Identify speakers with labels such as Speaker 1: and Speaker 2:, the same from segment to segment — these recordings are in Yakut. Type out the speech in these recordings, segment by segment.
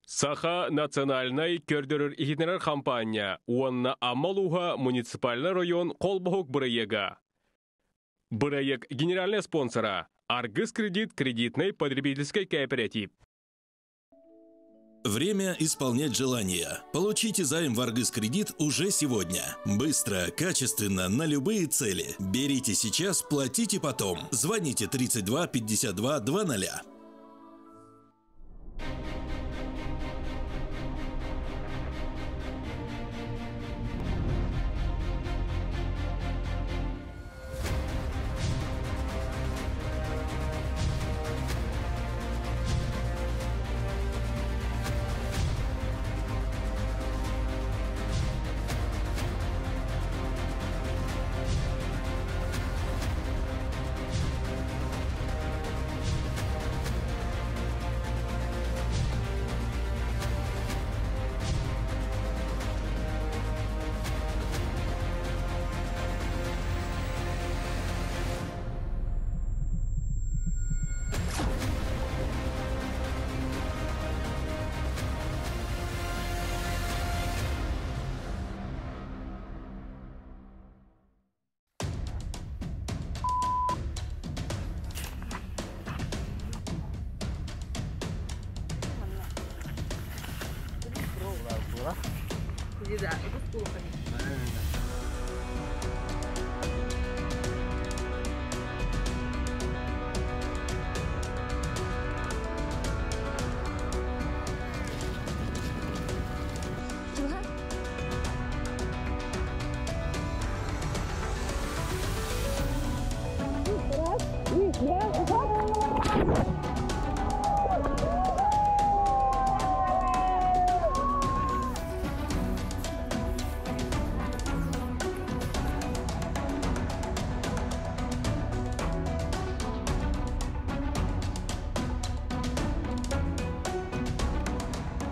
Speaker 1: Саха национальнай көрдөрөр-иһитиннэрэр хампаанньа уонна Амма улууһа муниципальнай район холбоһук бырайыага. Бырайыак генеральнай спонсора Аргыс кредит кредитнай потребительскай кооператив.
Speaker 2: Время исполнять желания. Получите займ в Аргыс Кредит уже сегодня. Быстро, качественно, на любые цели. Берите сейчас, платите потом. Звоните 32 52 00.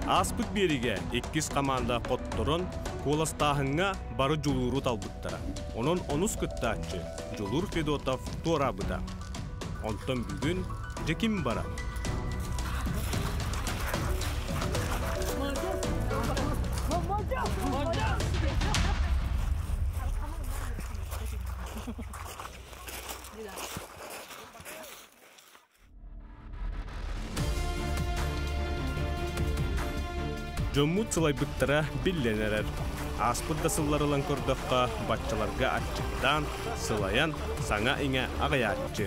Speaker 1: Ааспыт биэригэ иккис хамаанда хотторон, куоластааһыҥҥа бары Дьулууру талбыттара. Онон онус кыттааччы Дьулуур Федотов туораабыта. Онтон бүгүн дьэ ким барар? Дьоммут сылайбыттара биллэн эрэр. Ааспыт да сыллар ылан көрдөххө, баччаларга аччыктаан, сылайан, саҥа-иҥэ аҕыйааччы.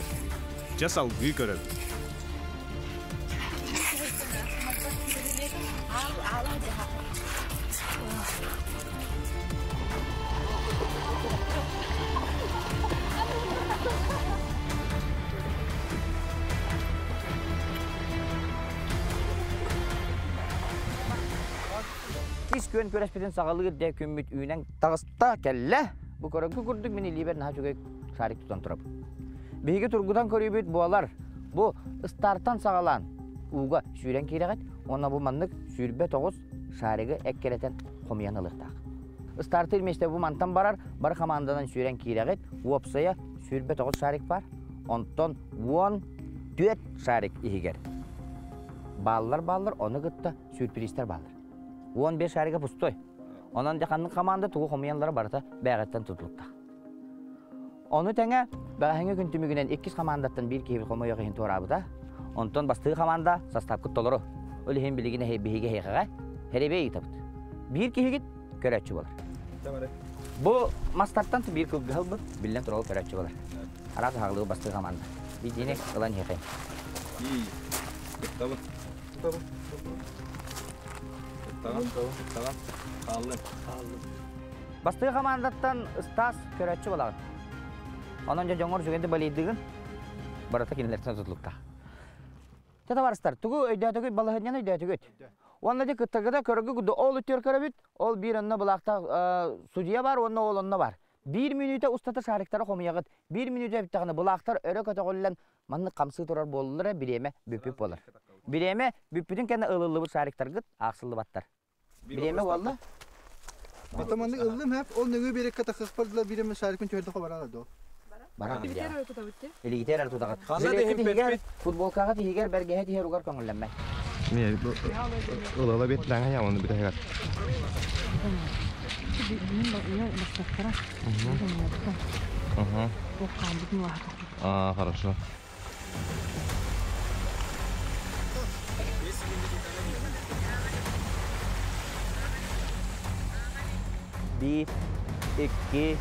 Speaker 1: Дьэ салгыы көрөбүт.
Speaker 3: Ис күөн күрэспитин саҕалыыр дэ күммүт үүнэн таҕыста кэллэ. Бу көрөнгү курдук мин илиибэр наһаа үчүгэй шарик тутан турабын. Биһиги тургутан көрүүбүт буолар. Бу ыстаартан саҕалаан ууга сүүрэн киирэҕит уонна бу маннык 29 шаригы эккирэтэн хомуйан ылыахтаах. Ыстаартыыр миэстэ бу мантан барар, бары хамаанданан сүүрэн киирэҕит, уопсайа 29 шарик бар, онтон 14 шарик иһигэр. Бааллар-бааллар, ону кытта сюрпризтэр бааллар. 15 шарига пустой. Онон дьэ ханнык хамаанда тугу хомуйаллара барыта бэйэҕиттэн тутулуктаах. Ону тэҥэ бэҕэһээҥҥи күн түмүгүнэн иккис хамаандаттан биир киһи хомойуох иһин туораабыта. Онтон бастакы хамаанда састаапкыт толору. Ол иһин билигин биһиги эһиэхэҕэ һэрибэй ыытабыт. Биир киһигит көрөөччү буолар. Бу мастартан биир кылгыһа ылбыт, биллэн турар көрөөччү буолар. Араас аһаҕалыы бастакы хамаанда. Биирдиини ылан иһиэхэйин. Бастакы хамаандаттан Ыстаас көрөөччү буолаҕын. Онон дьэ дьоҥҥор үчүгэйдик балыйдыгын. Барыта кинилэртэн тутулуктаах. Чэ табаарыстар, тугу өйдөөтүгүт, балаһыанньаны өйдөөтүгүт? Уонна дьэ кыттаргыта көргү ол үтүөр көрөбүт, ол биир онно былаахтаах судьуйа бар уонна ол онно бар. Биир мүнүүтэ устата шариктары хомуйаҕыт. Биир мүнүүтэ бүттэҕинэ былаахтар өрө көтөҕүллэн маннык хамсыы турар буоллулар бириэмэ бүппүт буолар. Бириэмэ бүппүтүн кэннэ ылыллыбыт шариктаргыт аахсыллыбаттар. Бириэмэ буолла.
Speaker 4: Потом аны ыллым хэп, ол нөҥүө биэрэккэ тахсыспар дыла биир эмэ шарикын түһэрдэ барара до.
Speaker 3: Барар Илигитер тутаҕыт. Илигитер тутаҕыт. Футболкаҕа тиһигэр бэргэһэ тиһэр угар көҥүллэммэт.
Speaker 5: Мин ыла бет лаңа я оны битәгәр. А, хорошо.
Speaker 3: Bir, iki,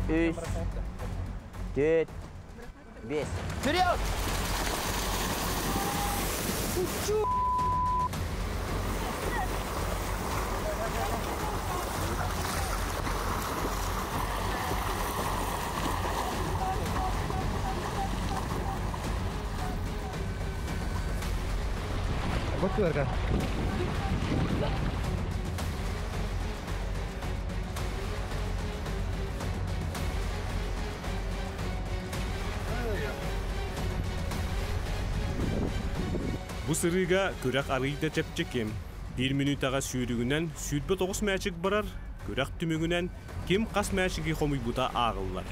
Speaker 3: üç, dört, beş. Вперед!
Speaker 5: Вот кырга.
Speaker 1: Бу сырыыга күрэх арыый да чэпчэки. Биир мүнүүтэҕэ сүүрүгүнэн 29 мээчик барар, күрэх түмүгүнэн ким хас мээчиги хомуйбута ааҕыллар.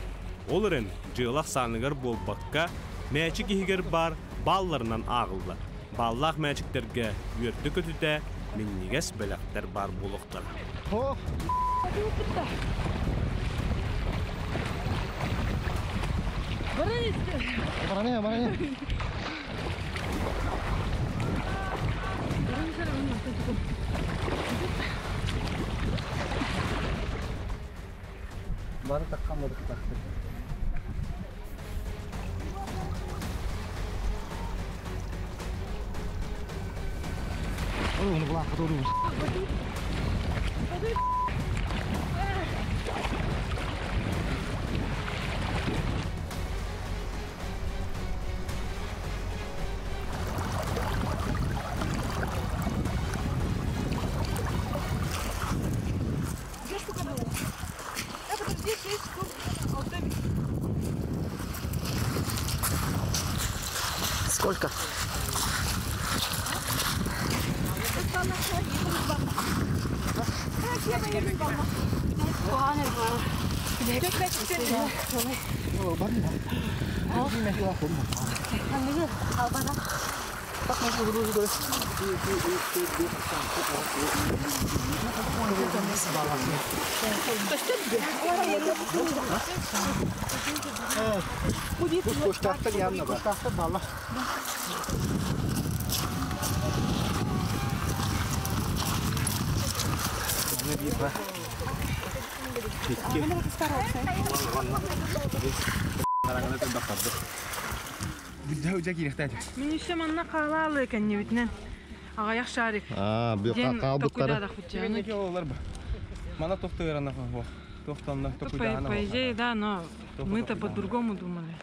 Speaker 1: Ол эрэн, дьыала ахсааныгар буолбакка, мээчик иһигэр баар баалларынан ааҕыллар. Бааллаах мээчиктэргэ үөрдэ-көтүтэ минньигэс бэлэхтэр баар буолуохтара.
Speaker 5: Баран баран.
Speaker 4: Бары таккан бадыктахтыр.
Speaker 5: Оны булан катыру.
Speaker 3: Сколько?
Speaker 4: Коштахтар янна бар.
Speaker 6: Коштахтар балла.
Speaker 7: Мин еще манна хаалаалы кэннибитинэн аҕыйах шарик
Speaker 5: А, бу
Speaker 7: диэн
Speaker 5: каалбыттары.
Speaker 7: токуйдаадах бутчааны.
Speaker 8: Мана тохтуйрана фо. Тохтонна токуйдаана.
Speaker 7: По идее, да, но мы-то по-другому думали.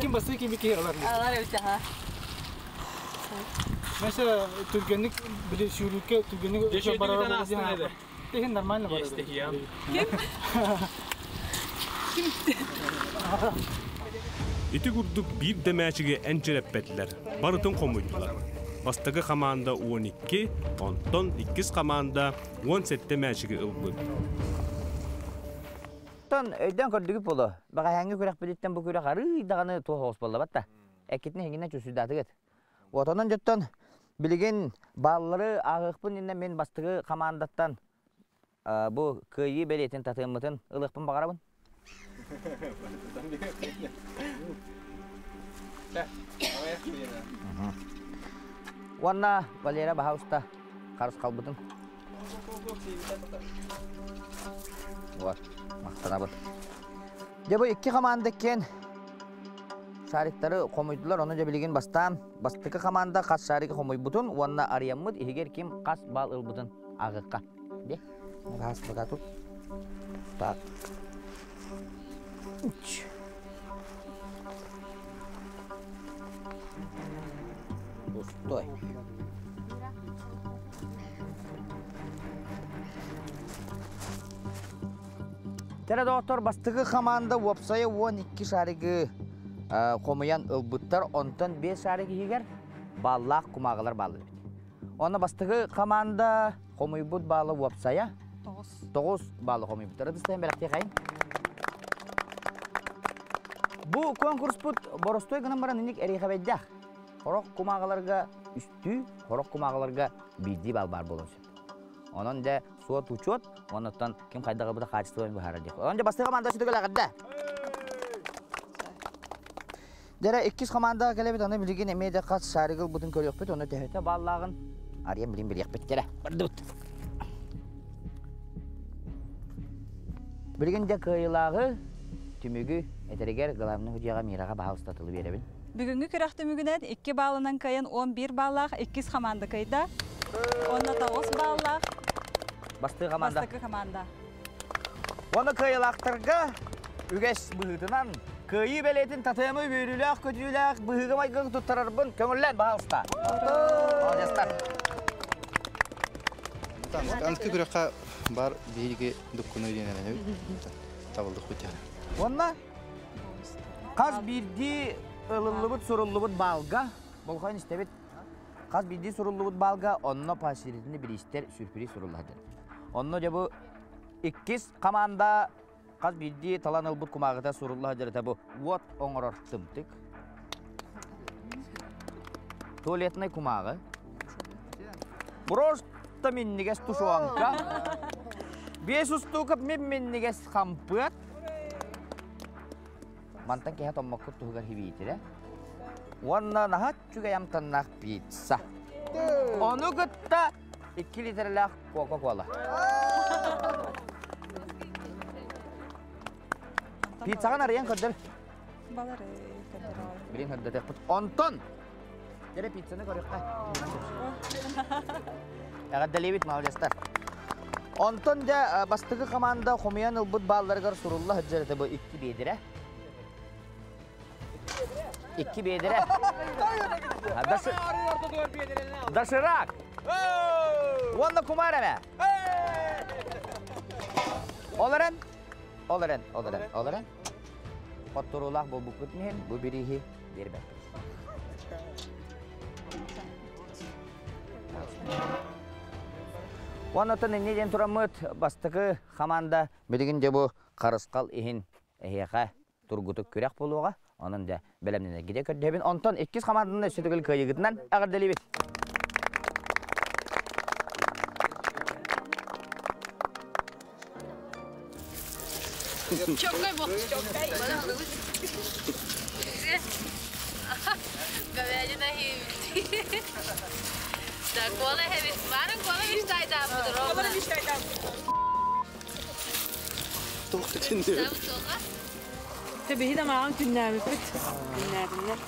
Speaker 6: Ким басы ким бики алар. Mesela түргенlik bile sürükке түргенlik барар. Техин нормально бар.
Speaker 1: Ити курдук биир да мээчиги энчирэппэтилэр, барытын хомуйдулар. Бастакы хамаанда 12, онтон иккис хамаанда 17 мээчиги ылбыт.
Speaker 3: Тон өйдөн көрдүгүт боло. Баҕаһааҥҥы күрэхпититтэн бу күрэх арыый даҕаны туох оҕус буолла батта. Эккитин эһигинэн чусуйдаатыгыт. Отонон дьоттон билигин бааллары ааҕыахпын иннэ мин бастакы хамаандаттан бу кыайыы бэлиэтин татыаммытын ылыахпын баҕарабын. Уонна Валера баһаалыста харыс халбытын. Вот, махтанабын. Дьэ бу икки хамаанда иккиэн шариктары хомуйдулар, ону дьэ билигин бастаан бастакы хамаанда хас шаригы хомуйбутун уонна арыйаммыт иһигэр ким хас баал ылбытын ааҕыахха. Дьэ, баһаас пока тут. Так. Үч. Пустой. Тәрі доктор бастығы команда уопсайы 12 шаригы хомуян ылбыттар, онтон 5 шариг иһигэр баллаах кумааҕылар бааллар эбит. Онно бастығы команда хомуйбут баалы уопсайа 9 баллы хомуйбуттар. Ытыстайын бэлэхтиэхэйин. Бу конкурспут боростой гынан баран инник эриэхэбэйдээх. Хорох кумааҕыларга үстүү, хорох кумааҕыларга биирдии бал баар буолуон сөп. Онон дьэ суот учуот, оннуттан ким хайдаҕы быта хаачыстыбаны быһаарар диэх. Онон дьэ бастакы команда сүтүгэл эҕэрдэ! Дьэрэ иккис командаҕа кэлэбит, аны билигин эмиэ да хас шарик ылбытын көрүөхпүт, ону төһөтө бааллааҕын арыйан билин билиэхпит. Кэлэ, бардыбыт. Билигин дьэ кыайыылааҕы түмүгү этэригэр главный судьяҕа Мираҕа баһаалыста тылы биэрэбин.
Speaker 9: Бүгүҥҥү күрэх түмүгүнэн 2 баалынан кыайан 11 бааллаах иккис хамаанда кыайда. Уонна 9 бааллаах
Speaker 3: Бастакы команда.
Speaker 9: Бастакы команда.
Speaker 3: Уонна кыайыылаахтарга үгэс быһыытынан кыайыы бэлиэтин татыамы үөрүүлээх көтүүлээх быһыыга-майгыга туттарарбын көҥүллээн баһаалыста. Молодецтар.
Speaker 4: Анскы күрэххэ бар биһиги дуккуну диэн эрэнэбит. Табылдык бит.
Speaker 3: Уонна хас биирдии ылыллыбыт суруллубут баалга болҕойон истэбит. Хас биирдии суруллубут баалга онно поощрительный бириистэр сюрприз суруллар. Онно дьэ бу иккис команда хас биирдии талан ылбыт кумааҕыта сурулла сылдьар бу уот оҥорор тымтык. Туалетнай кумааҕы. Просто минньигэс тушуанка. Биэс устуукап мин-минньигэс хампыат. Мантан киһи томмоккут туһугар хибиитирэ. Уонна наһаа үчүгэй амтаннаах пицца. Ону кытта 2 литрэлээх Кока-Кола. Пиццаҕын арыйан көрдөр.
Speaker 9: Балары көрдөр.
Speaker 3: Билин көрдөтөхпүт. Онтон Дere пиццаны көрүөххэ. Эҕэрдэлиибит молодецтар. Онтон дьэ бастакы команда хомуйан ылбыт баалларыгар сурулла сылдьар этэ бу икки биэдирэ. Икки биэдирэ. Доширак. Уонна кумаар эмэ. Ол эрэн, ол эрэн, ол эрэн, ол эрэн. Хотторуулаах буолбуккут иһин бу бирииһи биэрбэппит. Уонна инньэ диэн тураммыт бастакы хамаанда билигин дьэ бу харысхал иһин эһиэхэ тургутук күрэх буолуоҕа. Онон дьэ бэлэмнэнэргитэ көрдөһөбүн. Онтон иккис хамаанданы өссө төгүл кыайыгытынан эҕэрдэлиибит.
Speaker 10: Чоккай бу. Чоккай. Говядина хейбит. Да, кола хебит. Марын кола мечтайда ровно.
Speaker 7: Кола мечтайда. Тэбиһи да маған күннээбиппит. Күннээдиннер.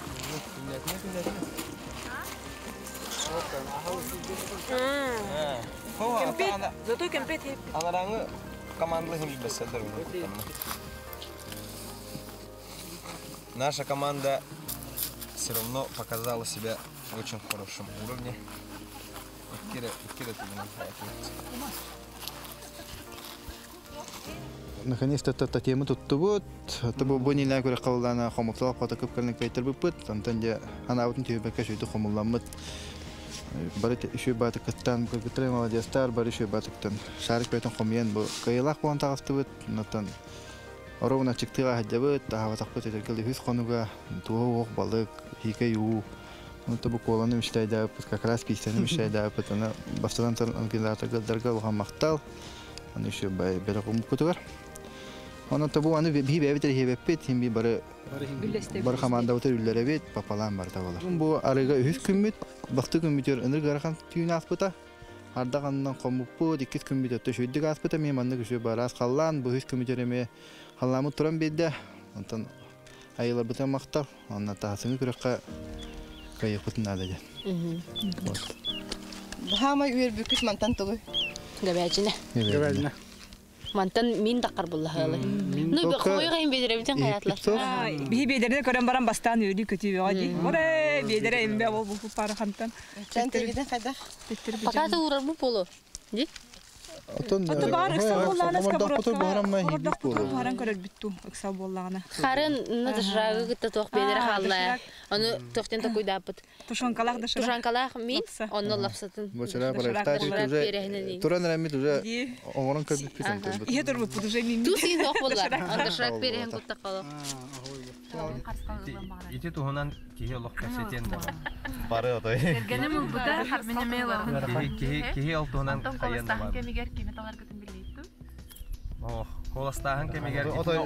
Speaker 7: Кемпет, зато кемпет хеп.
Speaker 8: Анараңы командалы хим Наша команда все равно показала себя в очень хорошем уровне.
Speaker 4: Наконец-то та тема туттубут. Табы бу нилää көрө каллана хомутла ката көп кэлэн кайтарбыппыт. Онтон дьэ ханаабытын түһүбэккэ шүйді хомулламмыт. Бары үшүй баатыкыттан кыргыттар молодецтар бары үшүй баатыктан шарик бөтөн хомуйан бу кыйылаах буолан таҕыстыбыт. Онтон оруобуна чыктыга сылдьабыт, таһаабатахпыт этэргэл үһүс хонуга туох уох балык, хиикэй уу. Онто бу куоланы мечтайдаабыт, как раз пиистэни мечтайдаабыт. Аны бастатан организатордарга улахан махтал. Аны еще бэлэх умуккутугар. Онон бу аны биһи бэйэбит эрихиэбэппит, хин би бары бары командабытыр үллэрэбит, папалаан барыта болар. Бу арыга үһүс күммүт, бахты күммүтүр ыныр гарахан түүн ааспыта. Ардах аннан хоммуппут, иккис күммүт өттө шүйдүк ааспыта, мен маннык үсү бараас халлаан, бу үһүс күммүтүр эме халлаамыт туран биэрдэ. Онтон айыларбытын махтал, онна таһасыҥы күрэххэ кыайыахпытын наада диэн.
Speaker 11: Хаамай үөрбүккүт мантан тугуй?
Speaker 10: Говядина.
Speaker 4: Говядина.
Speaker 10: Мантан мин дакар буллаһылы. Ну, хойга им бедеребитин хаyaтлар.
Speaker 7: Биһи бедерне көрөн баран бастаан үөрүү көтүү бөҕө дии. Оре, бедере эмбе ол бу пара хантан.
Speaker 11: Сен тегиден хайдах?
Speaker 10: Пока ты урар бу полу. Ди?
Speaker 4: Отон
Speaker 7: Ото баар ыксал буоллаҕына
Speaker 4: сковородка
Speaker 7: Ордохпутун буһаран көрөрбүт туу ыксал буоллаҕына.
Speaker 10: Харын доширагы кытта туох биэлэрэ хаалла. Ону туохтан токуйдааппыт.
Speaker 7: Тушенкалаах доширак.
Speaker 10: Тушенкалаах мин, онно лапсатын.
Speaker 4: Бочара проектар уже туран эремит уже оҥорон көрбүппүт.
Speaker 7: Ihe турбуппут уже мин.
Speaker 10: Тус иин суох буоллар. Он доширак переһин куттаккало.
Speaker 8: Ити туһунан киһи олох кэпсэтиэн баҕар.
Speaker 11: Бары отой.
Speaker 12: Кэргэним ылбыта, мин эмиэ ылабын.
Speaker 8: Киһи киһи ол туһунан
Speaker 12: Онтон
Speaker 8: хайыан
Speaker 12: куоластааһын
Speaker 8: баҕар.
Speaker 12: кэмигэр кими таларгытын билбиттим.
Speaker 8: Ох, куоластааһын кэмигэр
Speaker 11: Отой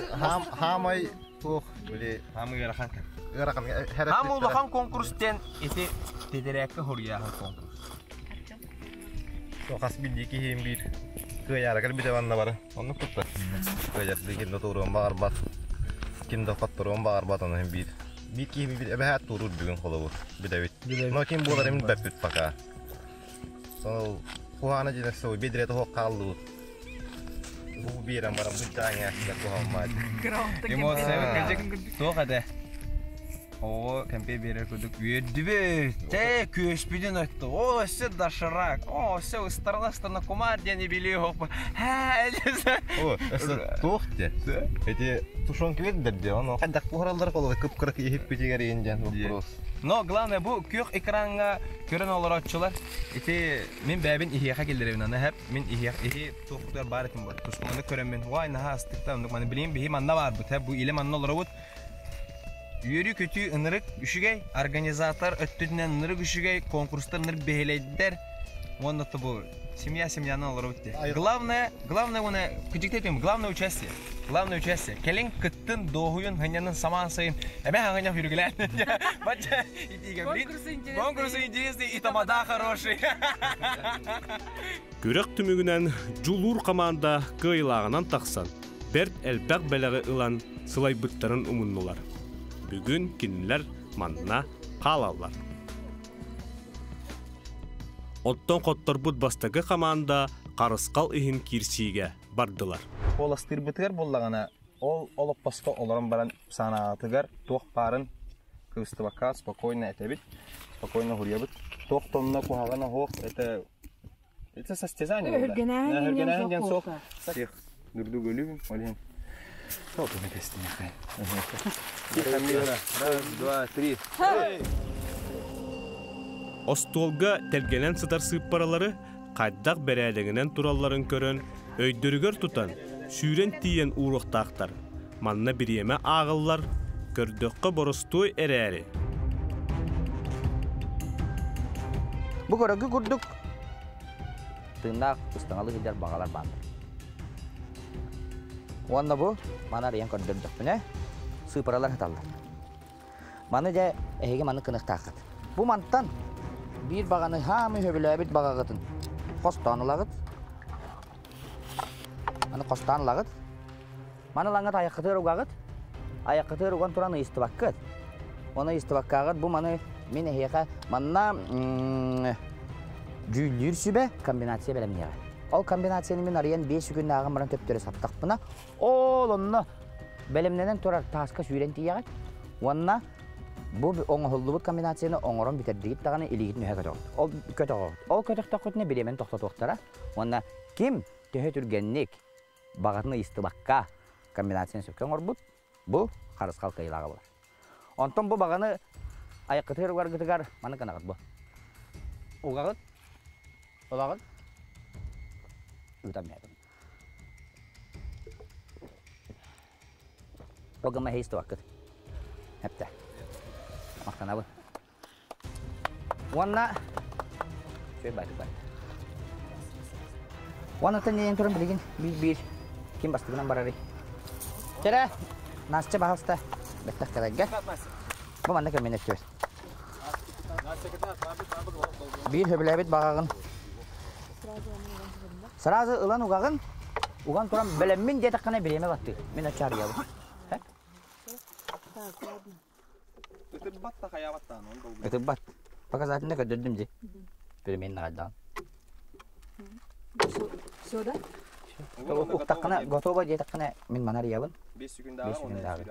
Speaker 11: хаамай туох били
Speaker 8: хаамы ыарахан кэм.
Speaker 11: Ыарахан.
Speaker 8: Хаам улахан конкурс диэн ити тедерээккэ хоруйааһын конкурс.
Speaker 11: Хас билии киһиим биир кыайаара кэлбитэ манна бары. Оннук кутта. Кыайар ким да туруон баҕарбат. Ким да хотторуон баҕарбат ону биир. Биир киһи биир эбэһээт туруур бүгүн холобур билэбит. Но ким буолар эмин бэппит пока. Сол куһаана дьинэ сыл бедре тоһо хааллыбыт. Бу биэрэн баран быттааҥа куһааммаат.
Speaker 8: Эмоциябыт кырдьык туох этэ? Оо, кэмпиэ биэрэр курдук үөрдүбүт. Тэ, күөспүтүн өттө. О, өссө доширак. О, өссө ыстарына-ыстарына кумаар диэн ибили хоп.
Speaker 11: О, өссө туох те? Эти тушенка бердер де, ону хайдах буһараллар холобур кып-кыра иһиппитигэр иин диэн вопрос.
Speaker 8: Но главное бу күөх экраҥҥа көрөн олорооччулар ити мин бэйэбин иһиэхэ киллэрэбин аны хэп мин иһиэх иһи туохпутугар баар этим бу тускуманы көрөммүн уай наһаа астыктан оннук маны билигин биһи манна баарбыт хэп бу илэ манна олоробут Үөрүү-көтүү ынырык үчүгэй, организатор өттүтүнэн ынырык үчүгэй, конкурстар ынырык бэһилэйдэр уонна бу семья семьянан олоробут дии. Главное, главное уонна кыдьыкта главное участие. Главное участие. Кэлин кыттын, дуоһуйун, хынньанын самаан сайын эмэ хаҥыньах үрүгүлээн. Бачча итиигэ Конкурс интересный и тамада хороший.
Speaker 1: Күрэх түмүгүнэн Дьулуур команда кыайылааҕынан тахсан, бэрт элбэх бэлэҕи ылан сылайбыттарын умуннулар. Бүгүн кинилэр манна хаалаллар. Оттон хотторбут бастакы хамаанда харысхал иһин киирсиигэ бардылар.
Speaker 8: Куоластыырбытыгар буоллаҕына, ол олоппоско олорон баран санаатыгар туох баарын кыбыстыбакка спокойно этэбит, спокойно уһуруйабыт. Туох тонна куһаҕана суох, это Это состязание.
Speaker 12: Өһүргэнээһин
Speaker 8: диэн суох. Всех друг друга любим, ол иһин. Раз, два, три.
Speaker 1: Остуолга тэлгэнэн сытар сыыппаралары хайдах бэрээдэгинэн туралларын көрөн, өйдөрүгэр тутан, сүүрэн тиийэн ууруохтаахтар. Манна бириэмэ ааҕыллар, көрдөххө боростуой эрээри.
Speaker 3: Бу көрөгү курдук тыыннаах ыстаҥалы сылдьар баҕалар бааллар. Уонна бу маны арыйан көрдөрдөхпүнэ сыыпаралар сыталлар. Маны дьэ эһиги маны кыныхтааххыт. Бу мантан биир баҕаны хаамый сөбүлээбит баҕаҕытын хостоон ылаҕыт. Маны хостоон ылаҕыт. Маны ылаҥҥыт айаххытыгар угаҕыт. Айаххытыгар уган туран ыйыстыбаккыт. Оны ыйыстыбаккаҕыт бу маны мин эһиэхэ манна дьүүллүүр сүбэ комбинация бэлэмниэҕэ. Ол комбинацияны мин арыйан 5 күннээҕин баран төптөрү саптахпына, ол онно бэлэмнэнэн турар тааска сүүрэн тиийэҕит уонна бу оҥоһуллубут комбинацияны оҥорон бүтэрдигит даҕаны илиигитин үһэ көтөҕүт. Ол көтөҕөҕүт. Ол көтөхтөххүтүнэ бириэмэни тохтотуохтара уонна ким төһө түргэнник баҕатын ыйыстыбакка комбинацияны сөпкө оҥорбут, бу харысхал кыайыылааҕа буолар. Онтон бу баҕаны айаххытыгар угаргытыгар маны гынаҕыт бу. Угаҕыт, ылаҕыт, ыытан биэрэҕит. Ол гымма ыйыстыбаккыт. Эптэ. Махтанабын. Уонна Үчүгэй баайдык баар. Уонна тэн туран билигин биир-биир ким бастыгынан барарый? Чэрэ, Настя баһалста бэттэх кэлэргэ. Бу манна кэммин өттүбэт. Биир сөбүлээбит баҕаҕын сразу ылан угаҕын, уган туран бэлэммин диэтэххинэ бириэмэ баттыыр. Мин оччо арыйабын.
Speaker 8: Ытырбат да хайаабат даҕаны он долгуйар.
Speaker 3: Ытырбат. Показательно көрдөрдүм дии. Перемен наҕайдаан.
Speaker 7: Все, да?
Speaker 3: Уктаххына, готово диэтэххинэ, мин маны арыйабын.
Speaker 8: 5 секундааҕы,
Speaker 3: 5 секундааҕы.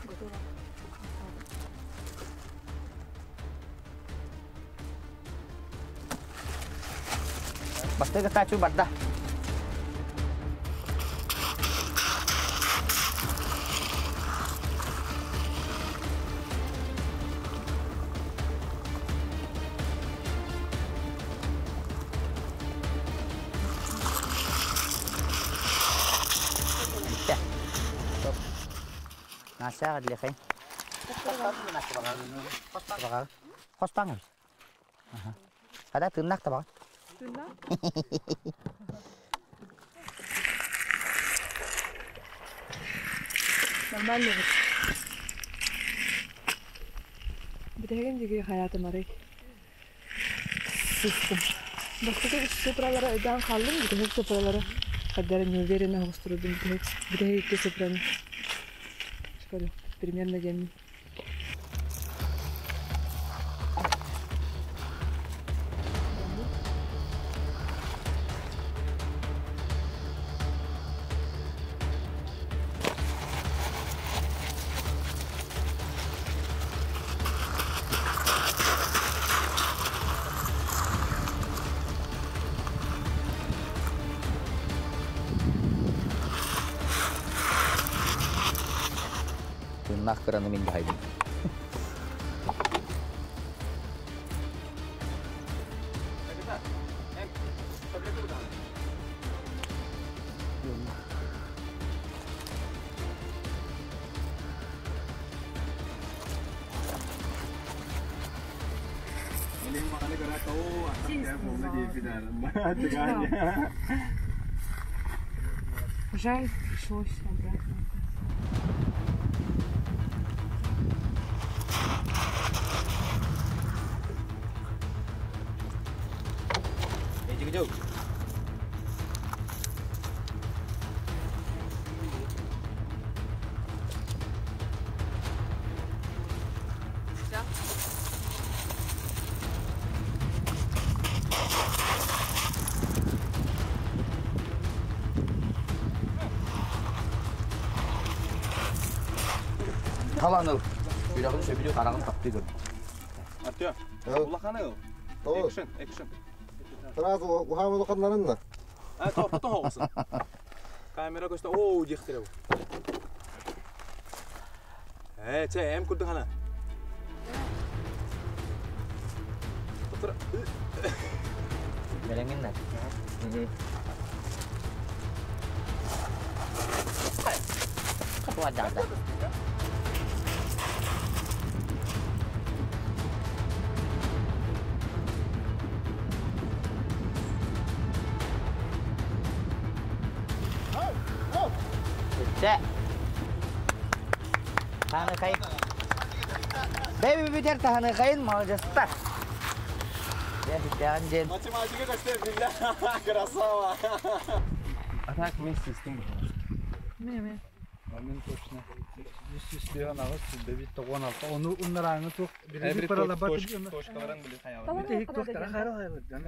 Speaker 7: Готово.
Speaker 3: Бастакы кыттааччы барда. Наша адлехай. Хостаҥ. Хада тыыннаах табаҕа.
Speaker 7: Тыыннаах? Нормально бит. Бүтэһигин диги хаятым арый. Сыстым. Бастакы үс цифралары өйдөөн хааллым, бүтэһик цифралары хайдары неуверенно оҕустурдум бүтэһик бүтэһик икки цифраны. Школе примерно диэммин.
Speaker 3: Тыыннаах кыраны мин баһайдым.
Speaker 7: Жаль, пришлось обратно. Талан ыл. Сүрэҕин сөбүлүү хараҕын таптыы көрдүм.
Speaker 8: Артем, улахан ыл. Экшен, экшен.
Speaker 11: Сразу уһаан улаханнарынна.
Speaker 8: А, то, потом оҕусын. Камера көстө, оо, диэхтэрэ бу. Ээ, чэ, эм курдук хана.
Speaker 3: Бэлэҥин да. Хатуа да. Бүттэ. Таһаны Бэби бүтэр таһаны хайын молодецтар. Дьэ, бүттэҕин диэн.
Speaker 8: Математика көстөр биллэ. Красава. А так вместе с тем.
Speaker 7: Мин
Speaker 6: Мин точно. 358 196. Onu unlarаңы тух биринчи паралаба
Speaker 8: Точкаларын биле хаялар.
Speaker 6: Тихик тохтара хайрал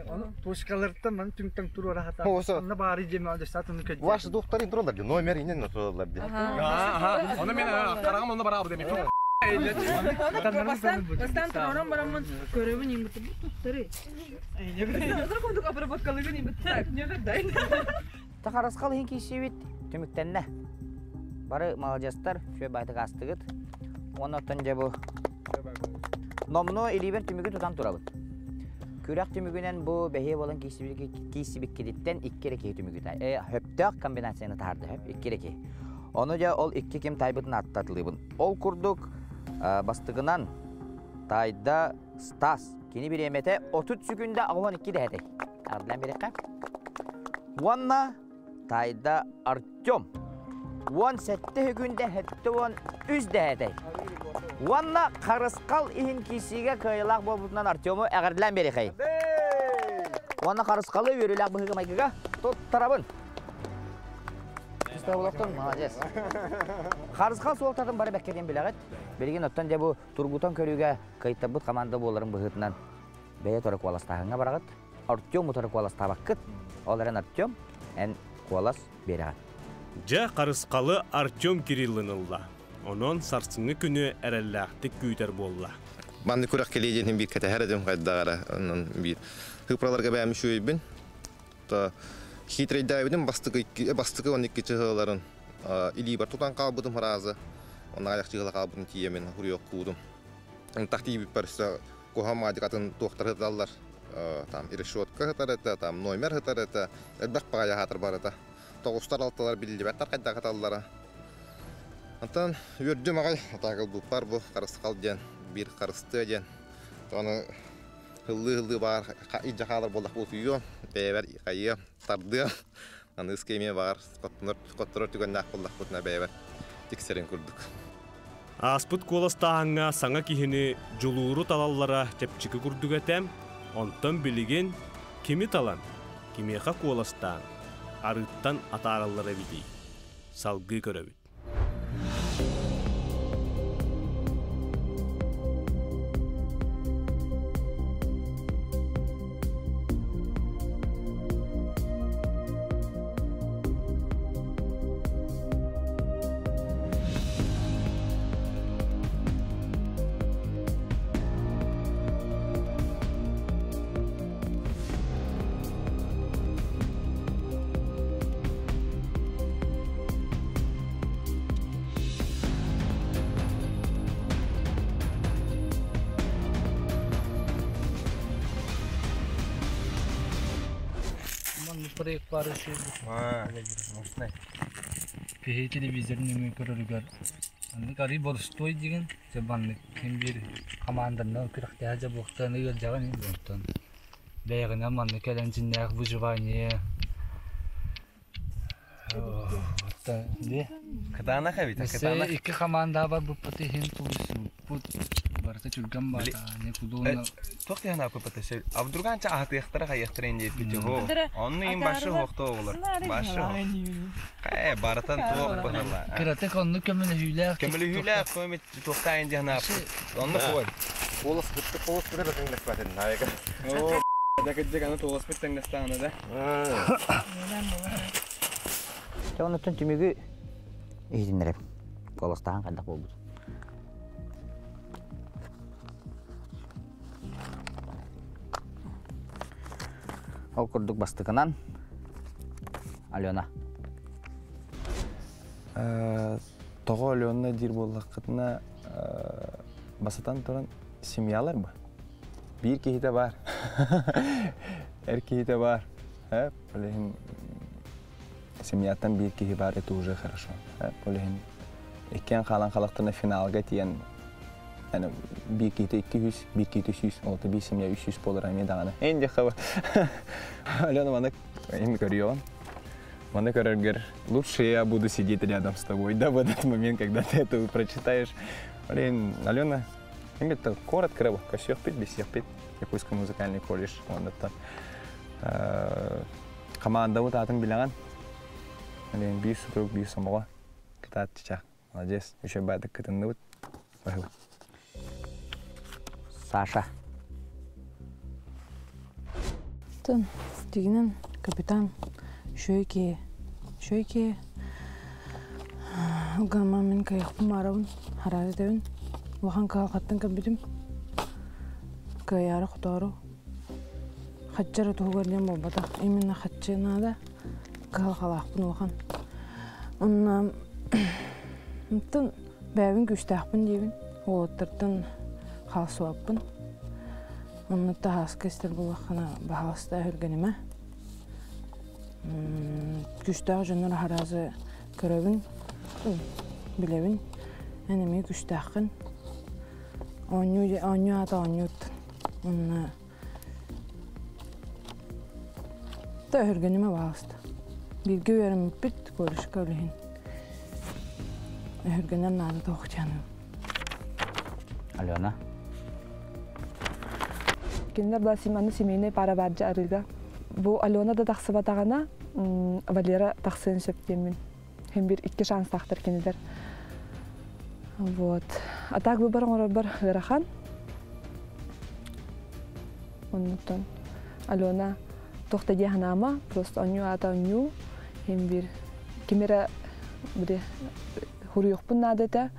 Speaker 6: Оны точкалардан ман түңтәң турура хата. Онна баары жеме алды сатын көҗ.
Speaker 11: Ваши духтарын туралар ди, номер инен туралар ди.
Speaker 8: Ага, оны мен карагам онда барабы демек.
Speaker 7: Бастан туророн барамын көрөбүн им буту туттары. Азыр курдук обработкалыгын им так, не дай.
Speaker 3: Тахарасқал хин кисибит түмүктенне. Бары молодецтар, шөй байтык астыгыт. Оннотон же бу Номно илибер түмүгү тутан турабыт. Күрәк түмүгүнен бу бэһиэ болан киисибиккититтен икки эрэ киһи түмүгү тай. Хөптөөх комбинацияны таһарды хөп икки эрэ киһи. Ону дьэ ол икки ким тайбытын аттатылыбын. Ол курдук бастыгынан тайда Стас. Кини бириэмэтэ 30 секунда 12 дэһэтэй. Ардылан бириэххэ. Уонна тайда Артем. 17 күндэ 73 дэһэтэй. Уонна Харысқал иһин киисиигэ кыайылаах буолбутунан Артему эҕэрдэлээн биэриэхэйин. Уонна Харысқалы үөрүүлээх быһыыга майгыга туттарабын. Туттарабын, молодец. Харысқал суолтатын бары бэккэ диэн билэҕит. Билигин оттон дьэ бу тургутан көрүүгэ кыайтарбыт команда буоларын быһыытынан бэйэ тору куоластааһыҥҥа бараҕыт. Артем утары куоластаабаккыт. Ол эрэн Артем, эн куолас биэрэҕин.
Speaker 1: Дьэ, Харысхалы Артем Кириллин ылла. Онон сарсыҥҥы күнү эрэллээхтик күүтэр буолла.
Speaker 11: Маннык күрэх кэлиэ диэн биир кэтэһэр этим хайдах эрэ. Онон биир ыпраларга бэйэм үчүгэйбин. Хитрейдээбитим бастакы бастакы 12 чыһыларын илиибэр тутан хаалбытым фраза. Онно аҕыйах чыһыла хаалбытын тиийэмин хуруйуохкуудум. Ынтах тиийбиппэр өссө куһаҕан маадьык атын туохтар сыталлар. Там решетка сытар этэ, там номер сытар этэ, элбэх баҕайы аһаатар барыта. Тоҕустар алталар биллибэттэр хайдах ыталлара. Онтон үөрдүм аҕай, атаакылбыппар бу харысхал диэн, биир харыстыа диэн. Ону ыллыы-ыллыы баар илдьэ хаалар буоллах утуйуом, бэйэбэр хайыам, тардыам. Аныгыскы эмиэ баҕар хотторор түгэннээх буоллахпытына бэйэбэр тиксэрин курдук.
Speaker 1: Ааспыт куоластааһыҥҥа саҥа киһини дьулууру талаллара чэпчэки курдук этэ, онтон билигин кими талан, кимиэхэ куоластаан, арыыттан атаараллар эбитий? Салгыы көрөбүт.
Speaker 6: Проект бары Киһи телевизор нөҥүө көрөрүгэр маннык арый боростуой диген дьэ маннык ким биир хамаанданан күрэхтэһэ дьэ буохтан ыалдьаҕын онтон бэйэҕинэн маннык кэлэн дьиннээх выживание
Speaker 8: Кытаанах эбит, кытаанах.
Speaker 6: Икки хамаандаҕа барбыппыт иһин тулуйсубуппут барыта түргэн баатаани кудуна
Speaker 8: Туох диэн ааппыппыт Абдурганча аһатыахтара хайыахтара ин диэппит дьоһу. Онну им башы хоохто оҕолор. Башы. Э барытан туох быһыла.
Speaker 6: Кыратык онну көмөлөһүүлээх.
Speaker 8: Көмөлөһүүлээх көмөт туохтаайын диэн ааппыт. Онну хуой.
Speaker 11: Голос бытты голос бытты тэҥнэспэтин наайга.
Speaker 8: Оо, да кырдьык аны туоласпыт тэҥнэстэҕинэ да.
Speaker 3: Дьэ оннуттан түмүгү иһитиннэрэбин. Куоластааһын хайдах буолбут. Ол курдук бастакынан Алена.
Speaker 13: Тоҕо Алена диир буоллаххытына, басатан туран семьялар ба. Биир киһитэ баар. Эр киһитэ баар. Ол иһин семьяттан биир киһи баар, это уже хорошо. Ол иһин иккиэн хаалан халахтарына финалга тиийэн биир киһитэ 200, биир киһитэ 100, ол биир семья 300 буолар эмиэ даҕаны. Эн диэххэ Алена маны им көрүөҕүн. Маны көрөргөр лучше я буду сидеть рядом с тобой, да, в этот момент, когда ты это прочитаешь. Блин, Алена, это коротко, косёхпит, бесехпит, Якутский музыкальный колледж, он это командабыт аатын билэҕин. Блин, биир сутурук, биир сомоҕо. Кытаат чичах. Молодец, еще баадык кытынныбыт. Баһыба.
Speaker 3: Саша.
Speaker 7: Тын, дигинен капитан шөйке, шөйке гама мин кайықпын арабын, хараз дэбин. Улахан кыһалҕаттан кэлбитим. Кыайаары хотоору. Хаччара туһугар диэн буолбатах. Именно хаччы наада. Кыһалҕалаахпын улахан. Онно Оттон бэйэбин күүстээхпин диибин. Уолаттартан хаалсыбаппын. Онно таһааска истэр буоллаххына, баһаалыста өһүргэнимэ. Күүстээх дьоннор аһараазы көрөбүн, билэбин. Эн эмиэ күүстээххин. Оонньуу, оонньуу аата оонньууттан. Онно да өһүргэнимэ баһаалыста. Бииргэ үөрэммиппит колледжка үлэһин. Өһүргэнэр наада туох диэным.
Speaker 3: Алена.
Speaker 7: Кинилэр была Симаны семейный пара баардьа арыыга. Бу Алена да тахсыбатаҕына, Валера тахсыан сөп диэммин. Хин бир икки шанстаахтар кинилэр. Вот. А так выбор оҥорорбор ыарахан. Оннуттан Алена туох да дии санаама, просто онньуу аата онньуу, хин бир ким эрэ били хуруйуохпун наада этэ.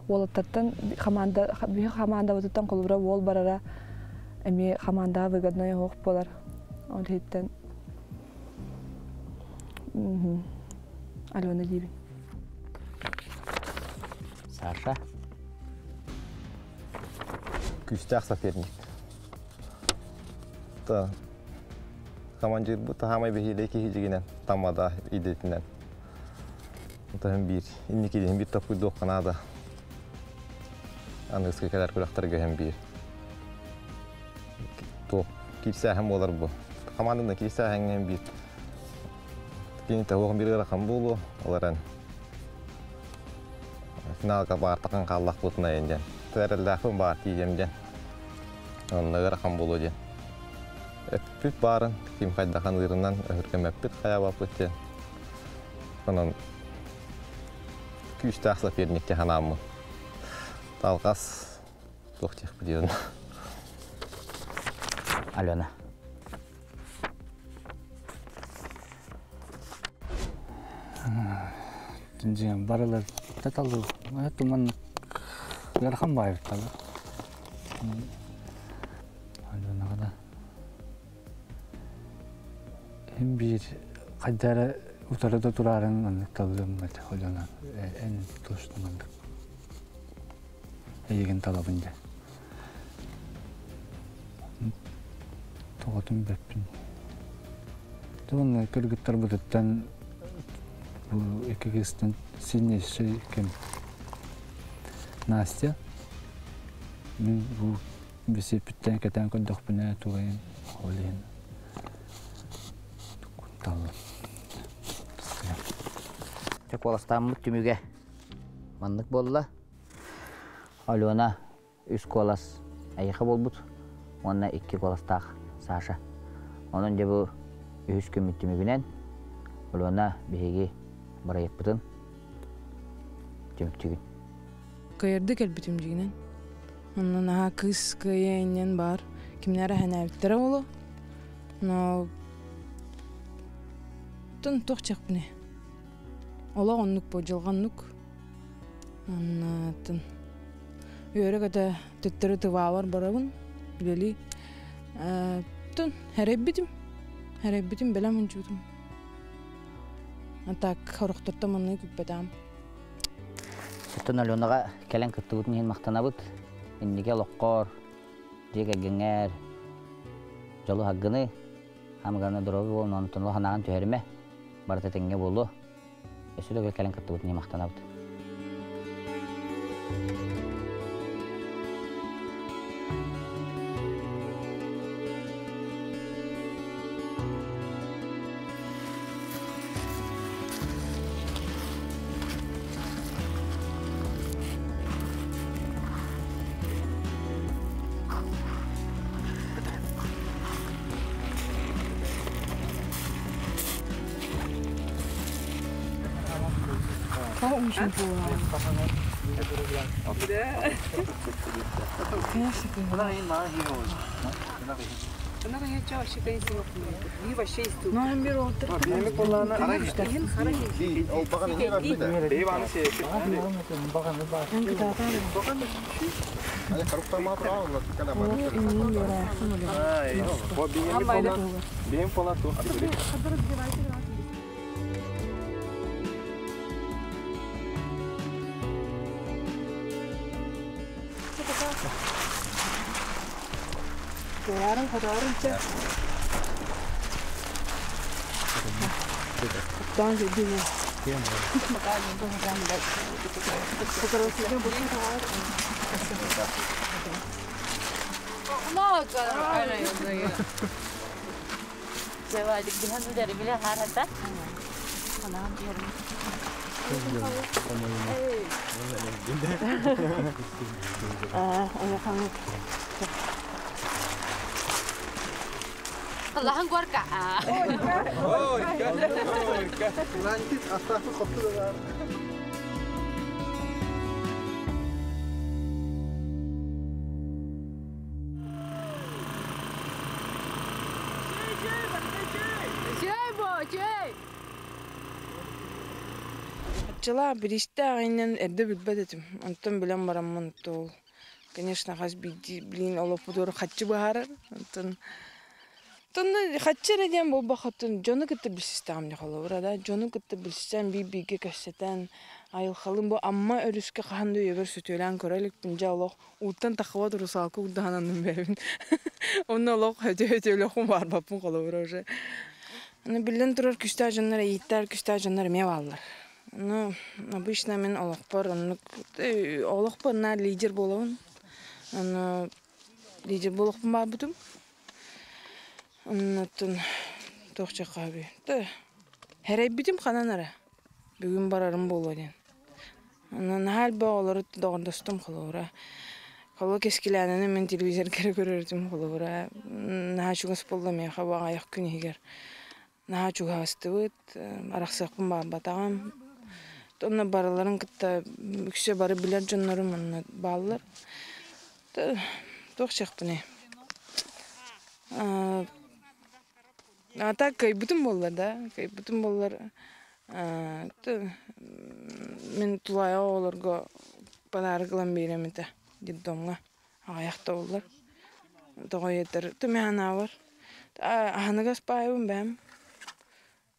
Speaker 7: Уолаттартан хамаанда биһи хамаандабытыттан холобура уол барара эмиэ хамаандаҕа выгоднай оһох буолар. Ол иһиттэн. Алена диибин.
Speaker 3: Саша.
Speaker 11: Күүстээх соперник. Та командир бу таһамай бэһиэлэй киһи дьигинэн тамада идэтинэн. Таһым биир инники биир топпуйдуохха наада. Аныгыскы кэлэр күрэхтэргэ һэм биир. Туох киирсээһин буолар бу. Хамаанданы киирсээһиҥҥэ биир. Кини таһуох биир ыарахан буолуо, ол эрэн финалга баартахан хааллахпытына диэн. Тэрэллээхпин баар тиийэм диэн. Онно ыарахан буолуо диэн. Эппит баарын, ким хайдахан ыырынан өһүргэмэппит хайаабаппыт диэн. Онон күүстээх соперникке ханааммын. Талҕас туох диэхпит диэн.
Speaker 3: Алена.
Speaker 6: Дьиҥ барылар таталыы. Туман ыарахан баайбыттар. Аленаҕа да. Һин биир хайда эрэ утары да тураарын маннык талыам этэ Алена. Эн точно маннык. Эйигин талабын дьэ. Тоҕотун бэппин. Уонна кыргыттарбытыттан бу икки кыыстан сильнейший ким Настя. Мин бу бисиэппиттэн кэтээн көрдөхпүнэ тугайын ол иһин таллым.
Speaker 3: Чэ куоластааммыт түмүгэ маннык буолла. Алена үс куолас эйиэхэ буолбут уонна икки куоластаах Саша. Онон дьэ бу үһүс күммүт түмүгүнэн Алена биһиги бырайыакпытын түмүктүүгүн.
Speaker 14: Кыайарды кэлбитим дьигинэн. Онно наһаа кыыс кыайа иннин бар. Кимнэр эһэнээбиттэрэ боло. Но тун туох чахпыны. Олох оннук бу дьылҕаннук. Онно тун үөрэ-көтө төттөрү тываабар барабын. Үлэлии. Тун хэрэйбитим. Хэрэйбитим бэлэм унчуутум. А так хорохтортон маннык күппэтээм.
Speaker 3: Оттон Аленаҕа кэлэн кыттыбытын иһин махтанабыт. Инники олоххор, дьиэ кэргэҥҥэр дьолу саргыны, хамыганы доруобуй буолун, онтон улахан түһэримэ. Барыта тэҥҥэ буолуо. Өссө да кэлэн кыттыбытын иһин махтанабыт.
Speaker 14: Туорарын хотоорун чэ. Оттон жди.
Speaker 10: Allah'ın gorka.
Speaker 14: Аччалаа биристэ аҕайынан эрдэ билбэт этим. Онтон билэн бараммын тол. Конечно, хас биирдии билин олохпутугар хаччы быһаарар. Онтон Тонна хаччы эрэ диэн буолбаххытын дьону кытта билсистэҕим дьэ холобура да дьону кытта билсэн биир-бииргэ кэпсэтэн айылҕалыын бу Амма өрүскэ хаһан да үйэбэр сөтүөлээн көрө иликпин дьэ олох ууттан таххыбат русалка курдаһананным бэйэбин онно олох өтө-өтөлөхпүн баарбаппын холобура уже Аны биллэн турар күстээх дьоннор эйииттэр күстээх дьоннор эмиэ бааллар. Ну, обычно мин олохпор оннук олохпор наар лидер буолабын. Аны лидер буолуохпун баарбытым. Оннуттан туох чаххаабый. Хэрэйбитим ханан эрэ. Бүгүн барарым буолуо диэн. Онон наһаа элбэх оҕолору доҕордостум холобура. Холобура кэскилээнэни мин телевизорга эрэ көрөрүтүм холобура. Наһаа чугас буолла миэхэ бу аҕыйах күн иһигэр. Наһаа чугаһастыбыт, арахсыахпын баҕарбатаҕым. Онно барыларын кытта үксэ бары билэр дьоннорум онно бааллар. Туох диэхпиний? А так кыайбытым буоллар да, кыайбытым буоллар мин тулаайах оҕолорго подарок ылан биэриэм этэ детдомҥа аҕыйах да буоллар. Тоҕо диэтэр түмэһэн аһыныгас баайбын бэйэм.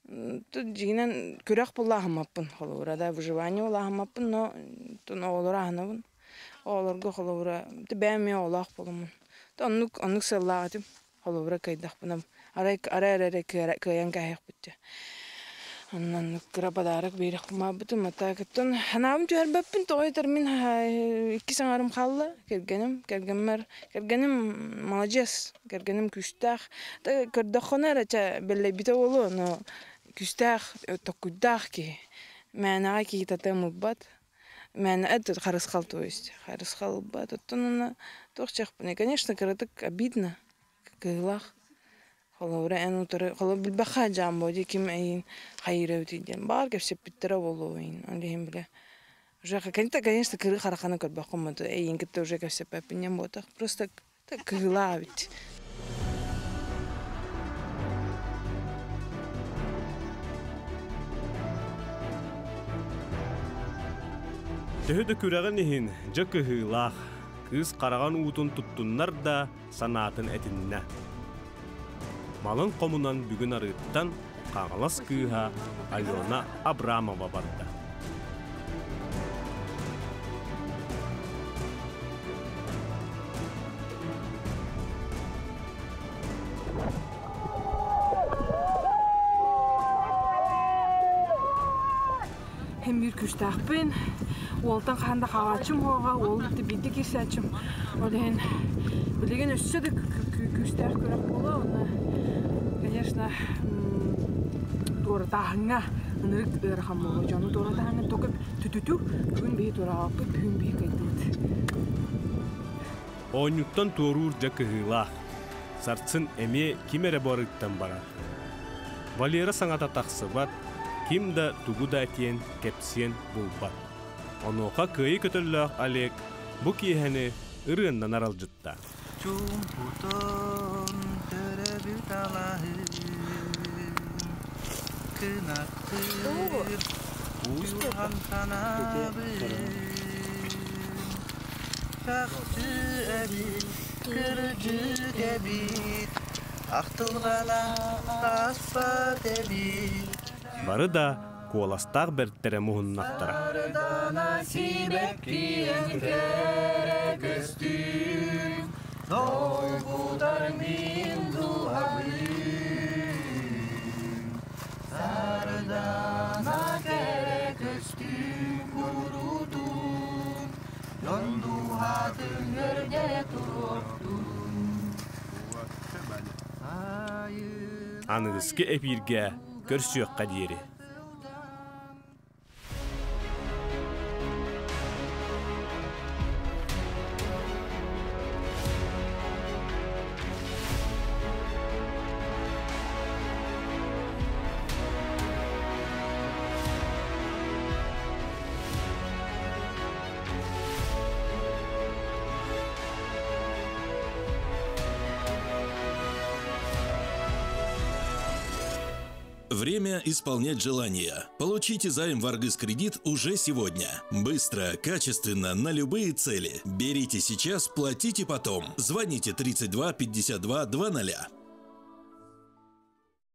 Speaker 14: Дьиҥинэн күрэх буолла аһыммаппын холобура да выживание буолла аһыммаппын но оҕолору аһынабын. Оҕолорго холобура бэйэм эмиэ оҕолоох буоламмын. Оннук оннук сыаллаах этим. Холобура кыайдахпына арай арай эрэ кыайан кээһиэхпит дии. Онон кыра подарок биэриэхпин баҕарбытым. А так оттон санаабын түһэрбэппин тоҕо этэр мин иккис аҥарым хаалла кэргэним. Кэргэммэр кэргэним маладьыас, кэргэним күүстээх. Көрдөххүнэ эрэ чэ бэллэйбитэ буолуо, но күүстээх, токкуйдаах киһи. Мээнэҕэ киһи татыам ылбат. Мээнэ это харысхал то есть харысхал ылбат. Оттон аны туох диэхпиний, конечно, кыратык обидно, кыһыылаах. Холобура эн утары холобура билбэххэ дьаамбо дии ким эйиин хайыыр эбитий диэн баар кэпсэппиттэрэ буолуо эйиин ол иһин бile уже конечно кырыы хараханы көрбөххүн бу эйиин кытта уже кэпсэппэппин диэн буотах просто кыһыылаах эбит.
Speaker 1: Төһө да күрэҕин иһин дьэ кыһыылаах, кыыс хараҕын уутун туттуннар да санаатын этиннэ. Малын хомунан бүгүн арыыттан Хаҥалас кыыһа Алена Абрамова барда.
Speaker 14: Һин биир күүстээхпин. Уолтан хаһан да хаалааччым уоҕа, уол кытта биирдэ киирсээччим. Ол иһин билигин өссө да күүстээх күрэх буолуо. Уонна, конечно, туоратааһыҥҥа ынырык ыарахан буолуо. Дьону туоратааһыҥҥа только түтүтү бүгүн биһи туораабаппыт, бүгүн биһи кыайдыбыт.
Speaker 1: Оонньууттан туоруур дьэ кыһыылаах. Сарсын эмиэ ким эрэ барыыттан барар. Валера саҥата тахсыбат, ким да тугу да этиэн, кэпсиэн булбат. Онуоха кыайыы көтөллөөх Олег бу киэһэни ырыаннан аралдьытта.
Speaker 15: Чуумпутун төрөбүт алаһын кынаттыыр уйулҕан санаабын чахчы эбит кырдьык эбит ахтылҕана ааспат эбит
Speaker 1: Бары да куоластаах бэртэрэ муһуннахтара.
Speaker 15: Сардана сибэккиэн кэрэ көстүүм долгутар мин дууһабын Сардана кэрэ көстүүм курутун дьон дууһатын өрдө туруохтун
Speaker 1: Аныгыскы эпииргэ көрсүөххэ диэри.
Speaker 2: Время исполнять желания. Получите займ в Аргыс Кредит уже сегодня. Быстро, качественно, на любые цели. Берите сейчас, платите потом. Звоните 32 52 00.